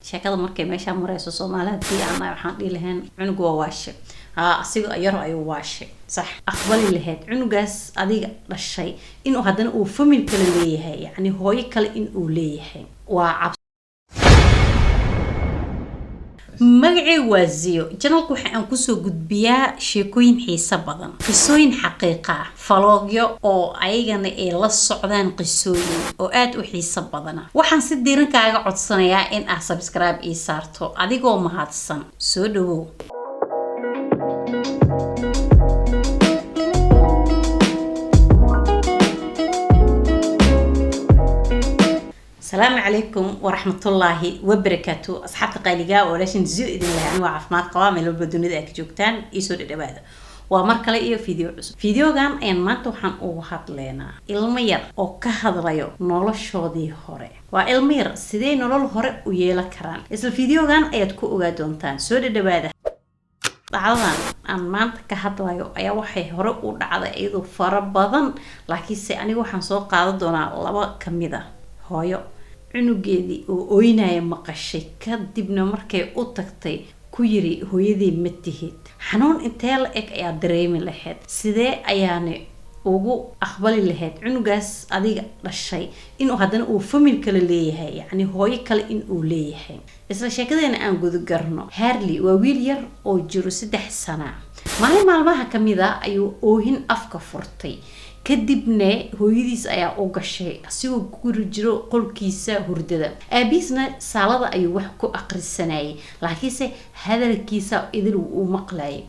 Sheekada markay meeshaa mareyso, Soomaali hadii aan nahay, waxaan dhihi lahayn cunugu waa waashe. Haa, asiga yar ayuu waashay. Sax aqbali lahayd cunugaas adiga dhashay inuu haddana uu family kale leeyahay, yacni hooyo kale inuu leeyahay? Waa cab. Magacaygu waa Ziyo. Channelka waxa aan kusoo gudbiyaa sheekooyin xiiso badan, qisooyin xaqiiqa ah, vlogyo oo ayagana ay la socdaan qisooyin oo aada u xiiso badana. Waxaan si diiran kaaga codsanayaa in aad subscribe ii saarto, adigoo mahadsan. Soo dhawow. Asalaamu calaykum waraxmatullaahi wabarakaatu, asxaabta qaaligaa oo walaashin Ziyo idin lahay. Anigo caafimaad qabaa, meel walba dunida aad ka joogtaan iisoo dhadhawaada. Waa mar kale iyo video cusub. Videogan ayaan maanta waxaan ugu hadleynaa ilmo yar oo ka hadlayo noloshoodii hore. Waa ilmo yar, sidee nolol hore u yeelan karaan? Isla videogan ayaad ku ogaa doontaan. Soo dhadhawaada. Dhacdadan aan maanta ka hadlayo ayaa waxay hore u dhacday iyadoo fara badan, laakiinse aniga waxaan soo qaadan doonaa laba kamid a. Hooyo cunugeedii oo ooynaya maqashay, kadibna markay u tagtay ku yiri, "Hooyadii ma tihid." Xanuun intee la eg ayaa dareemi lahayd? Sidee ayaana ugu aqbali lahayd cunugaas adiga dhashay inuu haddana uu family kale leeyahay, yacni hooyo kale inuu leeyahay? Isla sheekadeena aan gudagarno. Harley waa wiil yar oo jiro 3 sana. Maalin maalmaha kamid a ayuu oohin afka furtay, kadibna hooyadiis ayaa u gashay asigoo guri jiro qolkiisa hurdada. Aabihiisna saalada ayuu wax ku aqrisanayay, laakiinse hadalkiisa idil uu maqlayay.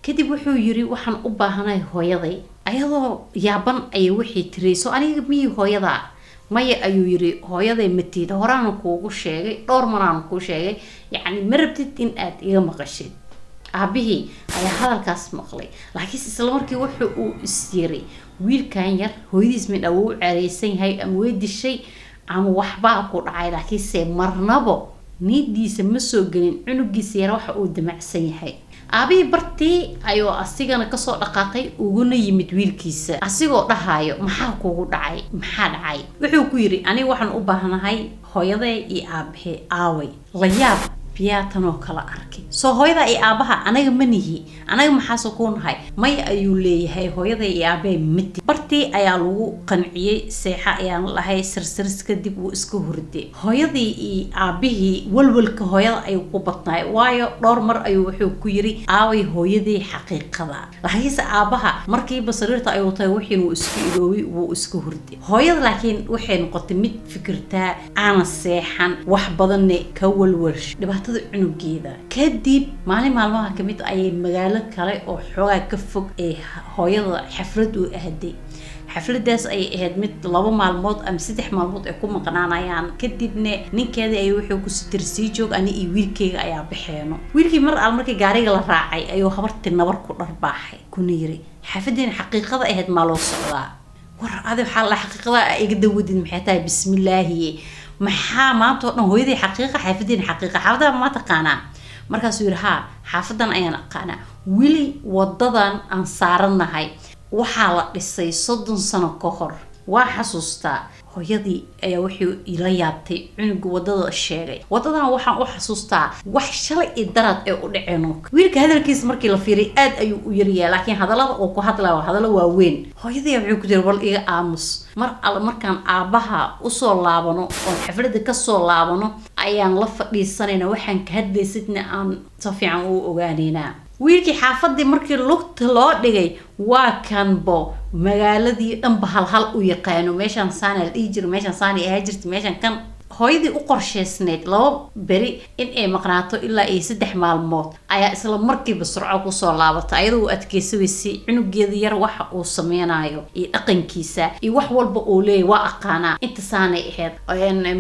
Kadib wuxuu yiri, "Waxaan u baahanahay hooyaday." Ayadoo yaaban ayay waxay tiri, "So aniga miyii hooyadaa?" "Maya," ayuu yiri, "hooyaday matiid. Horaana kuugu sheegay, dhowr maraana kuu sheegay, yacni ma rabtid in aad iga maqashid." Aabihii ayaa hadalkaas maqlay, laakiinse isla markii wuxuu uu is yiri, "Wiilkan yar hooyadiis midha wuu u ceereysan yahay, ama way dishay, ama waxbaa ku dhacay." Laakiinse marnabo niidiisa ma soo gelin cunugiisa yar waxa uu damacsan yahay. Aabihii bartii ayuu asigana kasoo dhaqaaqay, uguna yimid wiilkiisa asigoo dhahayo, "Maxaa kugu dhacay? Maxaa dhacay?" Wuxuu ku yiri, "Aniga waxaan u baahnahay hooyaday iyo aabahee. Aaway?" La yaab biyaa tanoo kala arkay. "Soo hooyada iyo aabaha anaga ma nihi? Anaga maxaasoo kuu nahay?" "Maya," ayuu leeyahay, "hooyada iyo aabaha mati." Bartii ayaa lagu qanciyey. Seexa ayaan lahay sirsiris. Kadib wuu iska hurday. Hooyadii iyo aabihii, walwalka hooyada ayuu ku badnaay, waayo dhowr mar ayuu wuxuu ku yiri, "Aaway hooyadii xaqiiqada?" Laakiinse aabaha markiiba sariirta ayuu tahay, wixiin wuu iska iloobay, wuu iska hurday. Hooyada laakiin waxay noqotay mid fikirtaa, aana seexan, wax badanna ka walwalsho dhibaatada cunugeeda. Kadib maalin maalmaha kamid ayay magaalo kale oo xoogaa ka fog ee hooyada xaflad u ahday. Xafladaas ayay ahayd mid 2 maalmood ama 3 maalmood ay ku maqnaanayaan. Kadibna ninkeedii ay wuxuu ku sitir, "Sii joog, ani iyo wiilkeyga ayaa baxeeno." Wiilkii mar al markii gaariga la raacay ayuu habartii nabar ku dharbaaxay, kuna yiri, "Xaafadeena xaqiiqada ahayd maa loo socdaa? War adi waxaa la xaqiiqada iga dawadid maxay tahay? Bismillaahi, maxaa maanta oo dhan hooyaday xaqiiqa, xaafadeena xaqiiqa? Xaafadaha ma taqaanaa?" Markaasuu yiri, "Haa, xaafadan ayaan aqaanaa. Weli wadadan aan saaranahay waxaa la dhisay 30 sano ka hor, waa xasuustaa." Hooyadii ayaa wuxuu ila yaabtay cunuga wadada sheegay. "Wadadan waxaan u xasuustaa wax shalay iyo daraad ee u dhaceen." Wiilka hadalkiisa markii la fiiriy aad ayuu u yaryahay, laakiin hadallada uu ku hadlaya waa hadallo waaweyn. Hooyadii wuxuu ku tiri, "Wal iga aamus. Mar alle markaan aabbaha usoo laabano oon xafladda kasoo laabano ayaan la fadhiisanayna, waxaan ka hadlaysidna aan si fiican u ogaaneynaa." Wiilkii xaafadii markii lugta loo dhigay, waa kanbo magaaladii dhanba halhal u yaqaano. Meeshaan saana la dhihi jiro, meeshaan saana ahaa jirta, meeshaan kan. Hooyadii u qorsheysneyd 2 beri in ay maqnaato ilaa iyo 3 maalmood ayaa isla markiiba surco kusoo laabatay, ayadoo u adkeysa weysay cunugeeda yar waxa uu sameynayo iyo dhaqankiisa iyo wax walba uu leeyahy. "Waa aqaanaa, inta saanay ahayd,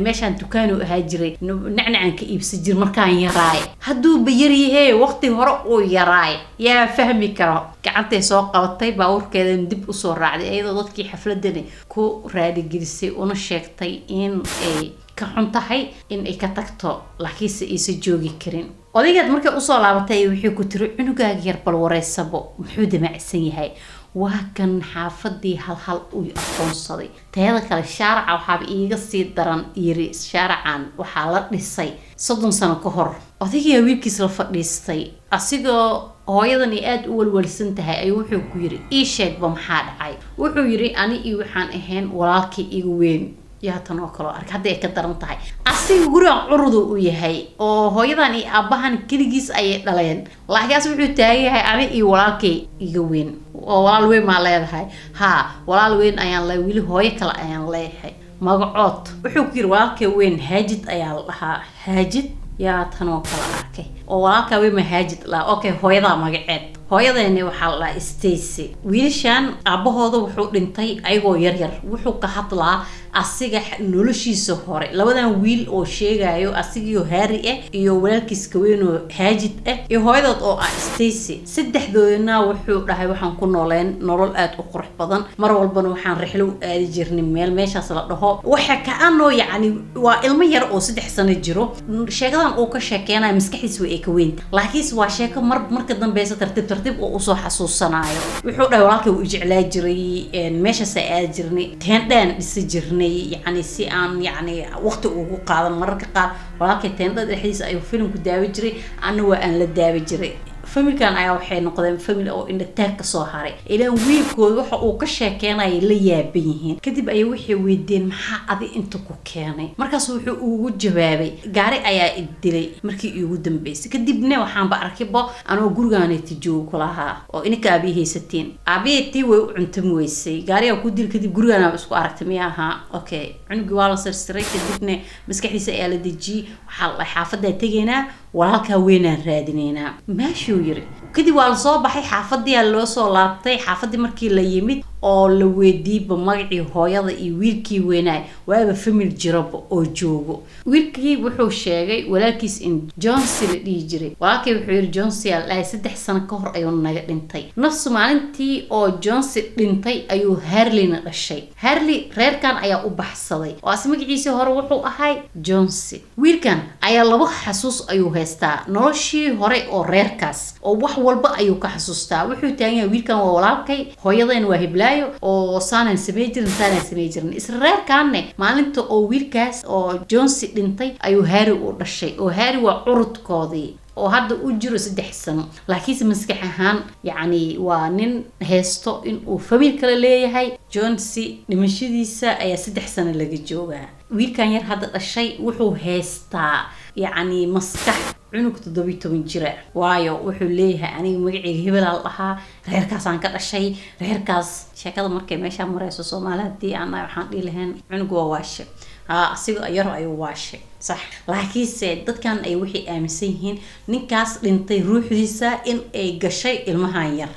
meeshaan dukaanu ahaa jiray, nacnacan ka iibsan jir markaan yaraay." Hadduuba yaryahee, waqti hore uu yaraay, yaa fahmi karo? Gacantay soo qabatay, baabuurkeedana dib usoo raacday, iyadoo dadkii xafladani ku raaligelisay, una sheegtay in ay ka xun tahay in ay ka tagto, laakiinse aysan joogi karin. Odaygeed markay usoo laabatay wuxuu ku tiri, "Cunugaaga yar bal wareysabo, muxuu damacsan yahay?" Waa kan xaafadii halhal u aqoonsaday. Teeda kale, shaaraca waxaaba iiga sii daran, yiri, shaaracan waxaa la dhisay 30 sano ka hor. Odaygiyaa wiilkiis la fadhiistay, asigoo hooyadani aada u walwalsan tahay ayuu wuxuu ku yiri, "Ii sheegba maxaa dhacay?" Wuxuu yiri, "Ani iyo waxaan ahayn walaalkii iga weyn." Yaa tan oo kaloo ark, hadda ay ka daran tahay, asiga gurigan curudu u yahay oo hooyadan iyo aabahan keligiis ayay dhaleen, laakiinse wuxuu taagan yahay ani iyo walaalkay iga weyn. Oo walaal weyn maa leedahay? Haa, walaal weyn ayaan leeyahay, weli hooyo kale ayaan leeyahay. Magacood? Wuxuu ku yiri, "Walaalkay weyn Haajid ayaa la dhahaa." Haajid? Yaa tanoo kala arkay oo walaalkaa weyn ma Haajid lahaa? Okay, hooyadaa magaceed? Hooyadeeni waxaa la dhahaa Stacy. Wiilashan aabbahooda wuxuu dhintay ayagoo yaryar. Wuxuu ka hadlaa asiga noloshiisa hore, labadan wiil oo sheegayo, asigiio Harry ah iyo walaalkiis kaweynoo Haajid ah iyo hooyadood oo ah Stacy. Saddexdoodana wuxuu dhahay waxaan ku nooleen nolol aada u qurux badan. Mar walbana waxaan rixlo u aadi jirnay meel meeshaas la dhaho. Waxa ka-anoo yacni waa ilmo yar oo 3 sano jiro. Sheekadan uu ka sheekeynayo maskaxdiisa way ay ka weynta, laakiinse waa sheeko mar marka dambeysa tartiib tartiib oo usoo xasuusanayo. Wuxuu dhahay, walaalkay wuu jeclaa jiray, meeshaasa aadi jirnay, teendhaan dhisi jirnay, yacni si aan yacni waqti ugu qaadan. Mararka qaar walaalkay teendhada dhexdiisa ayuu filimku daawi jiray, anna waa aan la daawi jiray. Familkan ayaa waxay noqdeen famil oo indhataag kasoo haray, ilaan wiilkooda waxa uu ka sheekeynaya la yaaban yihiin. Kadib ayay waxay weydiiyeen, "Maxaa adi inta ku keenay?" Markaas wuxuu ugu jawaabay, "Gaari ayaa i dilay markii iigu dambeysay, kadibna waxaanba arkaybo anoo gurigaaneti joogo kulahaa oo ininka aabiyi haysatiin. Aabihi tii way u cuntami weysay, gaarigaa ku dil, kadib gurigaanaaba isku aragtay." Miya ahaa? Okay, cunugii waa la sirsiray, kadibna maskaxdiisa ayaa la dejiyey. Waxaa la xaafadaa tegaynaa, walaalkaa weynaan raadineynaa, meeshuu yiri. Kadib waa lasoo baxay, xaafadiyaa loo soo laabtay. Xaafadii markii la yimid oo la weydiiyba magacii hooyada iyo wiilkii weynaay, waaba famil jiraba oo joogo. Wiilkii wuxuu sheegay walaalkiis in Johnsi la dhihi jiray. Walaalkii wuxuu yiri Johnsi aa dhahay, 3 sano ka hor ayuu naga dhintay. Nafsu maalintii oo Johnsi dhintay ayuu Harleyna dhashay. Harley reerkan ayaa u baxsaday oo as magaciisii hore wuxuu ahay Johnsi. Wiilkan ayaa laba xasuus ayuu haystaa, noloshii hore oo reerkaas oo wax walba ayuu ka xasuustaa. Wuxuu taagan yahay, wiilkan waa walaalkay, hooyadeen waa hiblaayo, oo saanaan samey jirin, saanaan samey jirin. Isla reerkaanne maalinta oo wiilkaas oo Johnsi dhintay ayuu Harry u dhashay, oo Harry waa curudkoodii oo hadda u jiro 3 sano, laakiinse maskax ahaan yacni waa nin haysto in uu famil kale leeyahay. Johnsi dhimashadiisa ayaa 3 sano laga joogaa. Wiilkan yar hadda dhashay wuxuu haystaa yacni maskax cunug 17 jira, waayo wuxuu leeyahay, aniga magaceyga hebelaa la dhahaa, reerkaasaan ka dhashay, reerkaas. Sheekada markay meeshaa mareyso, Soomaali haddii aan nahay waxaan dhihi lahayn cunug waa waashe. Haa, asiga yar ayuu waashay, sax. Laakiinse dadkan ay waxay aaminsan yihiin ninkaas dhintay ruuxdiisa in ay gashay ilmahan yar,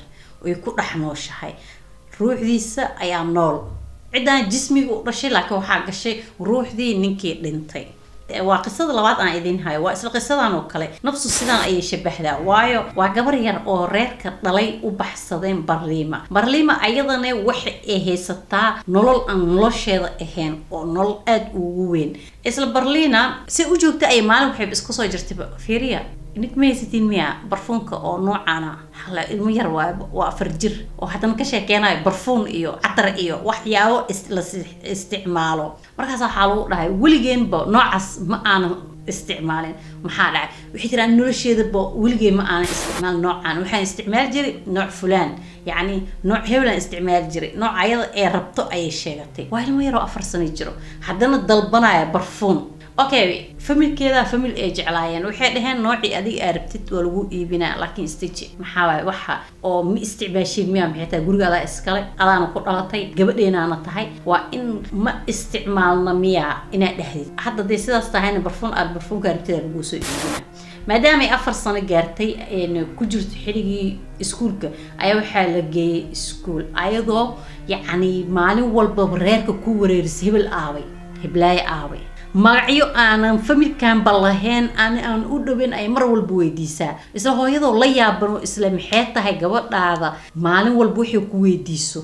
ay ku dhex nooshahay. Ruuxdiisa ayaa nool, ciddaan jismiga u dhashay, laakiin waxaa gashay ruuxdii ninkii dhintay. Waa qisada labaad aan idiin hayo, waa isla qisadan oo kale. Nafsu sidaan ayay shabahdaa, waayo waa gabar yar oo reerka dhalay u baxsadeen Barliima. Barliima ayadana waxa ay haysataa nolol aan nolosheeda ahayn, oo nolol aada ugu weyn. Isla Barliina si u joogta ay maalin waxay iska soo jirtay, fiiriya, nink ma haysatiin miya barfuunka oo noocaana? Hala, ilmo yar waa, waa 4 jir oo haddana ka sheekeynayo barfuun iyo catar iyo waxyaabo la isticmaalo. Markaas waxaa lagu dhahay, weligeenba noocaas ma aanan isticmaalin, maxaa dhacay? Waxay tiraa, nolosheedaba weligeen ma aanan isticmaalin noocaan, waxaan isticmaali jiray nooc fulaan, yacni nooc hebelaan isticmaali jiray. Nooc ayada ee rabto ayay sheegatay. Waa ilmo yaroo 4 sano jiro, haddana dalbanaya barfuun. Okay, familkeeda famil ay jeclaayeen, waxay dhaheen, noocii adiga aa rabtid waa lagu iibinaa, laakiin istaji. Maxaa waaye waxa oo ma isticmaashiin miya? Maxay tahay? Guriga adaa iskale, adaana ku dhalatay, gabadheenaana tahay, waa in ma isticmaalna miya inaad dhahdid? Hadda dee sidaas tahayna, barfuun aad barfuunka rabtid aa laguu soo iibinaa. Maadaama ay 4 sano gaartay, ku jirto xilligii iskuulka, ayaa waxaa la geeyay iskuul, ayadoo yacni maalin walbaba reerka ku wareerisay, hebel aabay, heblaayo aabay, magacyo aanan familkanba lahayn, aan u dhaweyn ay mar walba weydiisaa. Isla hooyadoo la yaabano, isla maxay tahay gabadhaada maalin walba waxay ku weydiiso?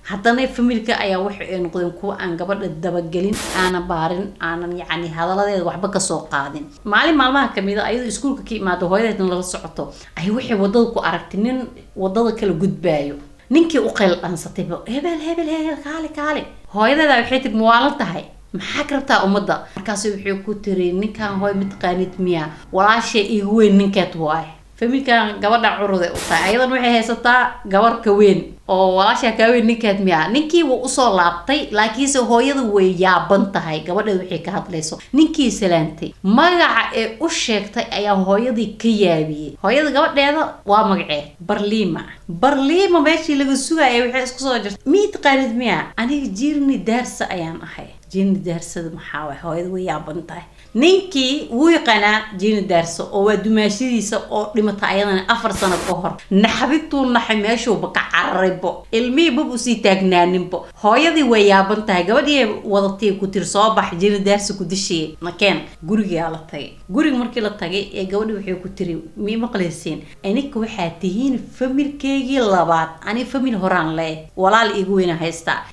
Haddana familka ayaa waxa ay noqdeen kuwa aan gabadha dabagelin, aanan baarin, aanan yacni hadaladeeda waxba kasoo qaadin. Maalin maalmaha kamid a, ayadoo iskuulka ka imaado, hooyadeedna lala socoto, ay waxay wadada ku aragtay nin wadada kala gudbaayo. Ninkii u qayl dhansatayba, "Hebel, hebel, hebel, kaale, kaale!" Hooyadeeda waxay tiri, "Muwaalan tahay? Maxaa ka rabtaa ummadda?" Markaas wuxuu ku tiri, "Ninkan hooy mataqaanid miya? Walaashay igu weyn ninkeed waaye." Familkan gabadha curuday u tahay, ayadan waxay haysataa gabar ka weyn oo walaashaa kaa weyn ninkeed miya. Ninkii wuu usoo laabtay, laakiinse hooyada way yaaban tahay gabadheed waxay ka hadlayso. Ninkii salaantay, magaca ee u sheegtay ayaa hooyadii ka yaabiyey. Hooyada gabadheeda waa magacee? Barliima. Barliima meeshii laga sugaya waxay isku soo jirtay, "Mii taqaanid miya? Aniga Jiirni Daarsa ayaan ahay." Jiirni Daarsada maxaa waay? Hooyada way yaaban tahay. Ninkii wuu yaqaanaa Jiirni Daarso oo waa dumaashadiisa oo dhimata ayadana 4 sano ka hor. Naxdintuu naxay, meeshuuba ka cararaybo, ilmihii bab usii taagnaaninbo. Hooyadii way yaaban tahay. Gabadhii wadatay ku tiri, "Soo bax, Jiirni Daarsa ku dishiye nakeen." Gurigaa la tagay. Guriga markii la tagay ee gabadhii waxay ku tiri, "Mii maqlaysiin? Ininka waxaa tihiin familkeygii labaad. Ani famil horaan le, walaal igu weyna haystaa.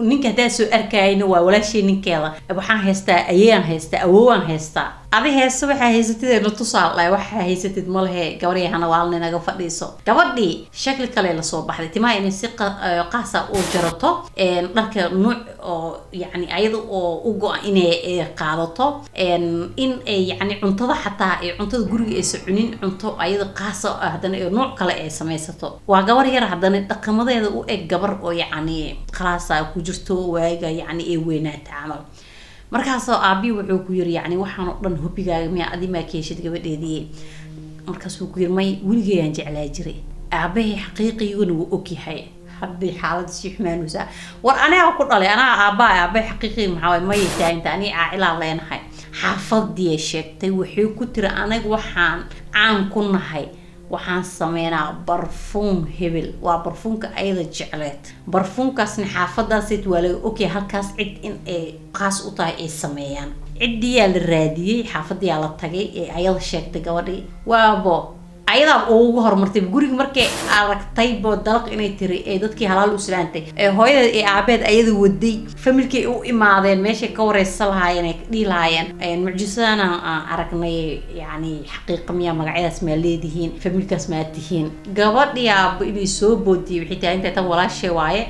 Ninka haddaa soo arkayna waa walaashay ninkeeda. Waxaan haystaa ayeyaan haystaa, awowaan haystaa. Adi heese waxaa haysatid na tusaal dhahay. Waxaa haysatid ma lehe, gabaryahana waalna naga fadhiiso." Gabadhii shakli kale lasoo baxday, timaha inay si qaasa u jarato, dharka nuuc oo yacni ayada oo u go-a inay qaadato, in ay yacni cuntada xataa ay cuntada guriga aysa cunin, cunto ayada qaasa haddana nuuc kale ay samaysato. Waa gabar yar, haddana dhaqamadeeda u eg gabar oo yacni khalaasa ku jirto waaga yacni ay weynaata camal. Markaasoo aabii wuxuu ku yiri, "Yacni waxaan oo dhan hobigaaga miya? Adi maa keeshid gabadheedii?" Markaasuu ku yiri, "May, weligayaan jeclaa jiray, aabahay xaqiiqiguna wuu ogyahay." Haddii xaalada sii xumaanaysaa, "War anigaa ku dhalay, anaa aabaa, aabahay xaqiiqiga maxaa waay?" "Mayay taaginta, anii caacilaa leenahay." Xaafadii sheegtay, waxay ku tiri, "Anaga waxaan caan ku nahay, waxaan sameynaa barfuun hebel." Waa barfuunka ayada jecleed. Barfuunkaasna xaafadaasid waa laga ogyahay halkaas cid in ay qaas u tahay ay sameeyaan. Ciddiyaa la raadiyey, xaafadiyaa la tagay ee ayada sheegtay. Gabadhii waabo ayadaa ugu horumartay guriga. Markay aragtaybo dalaq inay tiri ee dadkii halaal u islaantay ee hooyadeed ee aabeed ayada waday, familkii u imaadeen, meeshay ka wareysa lahaayeen, ay dhihi lahaayeen, "Mucjisadana aan aragnay, yacni xaqiiqa miyaa? Magacyadaas maa leedihiin? Familkaas maa tihiin?" Gabadhii aabo inay soo boodiyey, waxay tahay inta tan walaashay waaye,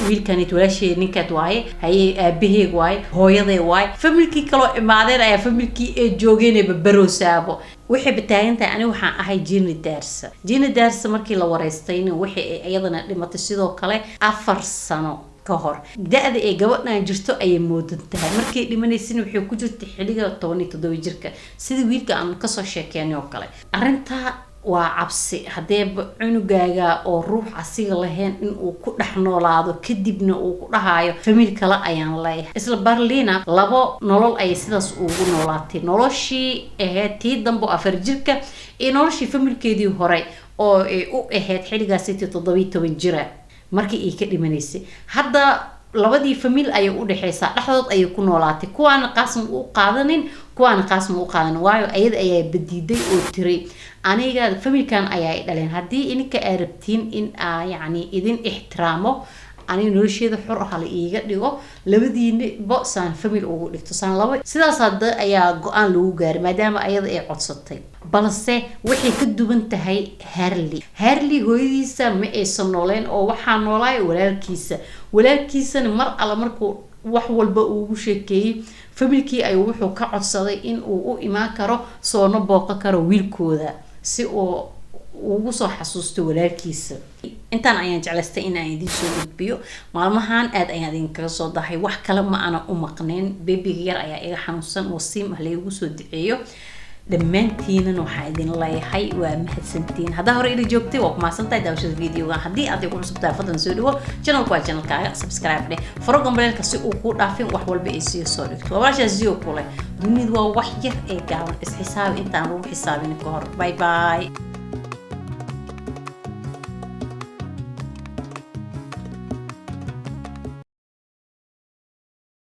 wiilkanit walaashay ninkaad waaye, haye aabaheeg waaye, hooyaday waaye. Familkii kaloo imaadeen ayaa familkii ay joogeen babaroosaabo. Waxay bataagan tahay, "Ani waxaan ahay Jini Daarsa." Jini Daarsa markii la wareystayna waxay iyadana dhimatay sidoo kale 4 sano ka hor. Da-da ee gabadhan jirto ayay moodan tahay. Markay dhimanaysana waxay ku jirtay xilliga 17 jirka, sida wiilka aan kasoo sheekeynay oo kale. Arrintaa waa cabsi. Haddeeba cunugaaga oo ruux asiga lahayn inuu ku dhex noolaado, kadibna uu ku dhahayo famil kale ayaan leeyahay. Isla Barlina labo nolol ayay sidaas ugu noolaatay: noloshii ahayd tii dambe oo 4 jirka iyo noloshii familkeedii hore oo ay u ahayd xilligaasi 17 jira markii ay ka dhimanaysay. Hadda labadii famil ayay u dhexeysaa, dhexdood ayay ku noolaatay. Kuwaana qaasma u qaadanin, kuwaana qaasma u qaadanin, waayo ayada ayaa badiiday oo tiray, "Aniga familkan ayaa i dhaleen. Haddii ininka aa rabtiin in aa yacni idin ixtiraamo, aniga nolosheeda xor ah la iiga dhigo, labadiinaba saan famil ugu dhigto, saan laba." Sidaas hadda ayaa go-aan lagu gaaray maadaama ayada ay codsatay. Balse waxay ka duwan tahay Harley. Harley hooyadiisa ma aysan nooleyn oo waxaa noolaay walaalkiisa. Walaalkiisana mar alla markuu wax walba uugu sheekeeyey familkii ayuu wuxuu ka codsaday in uu u imaan karo, soona booqan karo wiilkooda, si uu ugu soo xasuusto walaalkiisa. Intaan ayaan jeclaystay in aan idiin soo gudbiyo. Maalmahan aad ayaan idinkaga soo dahay, wax kale ma aana u maqnayn. Bebiga yar ayaa iga xanuunsan, Wasiim ah laygu soo duceeyo. Dhammaantiinan waxaan idin leeyahay waa mahadsantiin. Haddaa hore ila joogtay, waa ku mahadsantahay daawashada videogan. Haddii aad igu cusub tahay, fadlan soo dhawo. Channelku waa channelkaaga, subscribe dheh, furo gambaleelka si uu kuu dhaafin wax walba ay sii soo dhigto. Waa walaashaa Zio kule. Dunidu waa wax yar ee gaaban, isxisaabi intaan lagu xisaabin ka hor. Bye bye.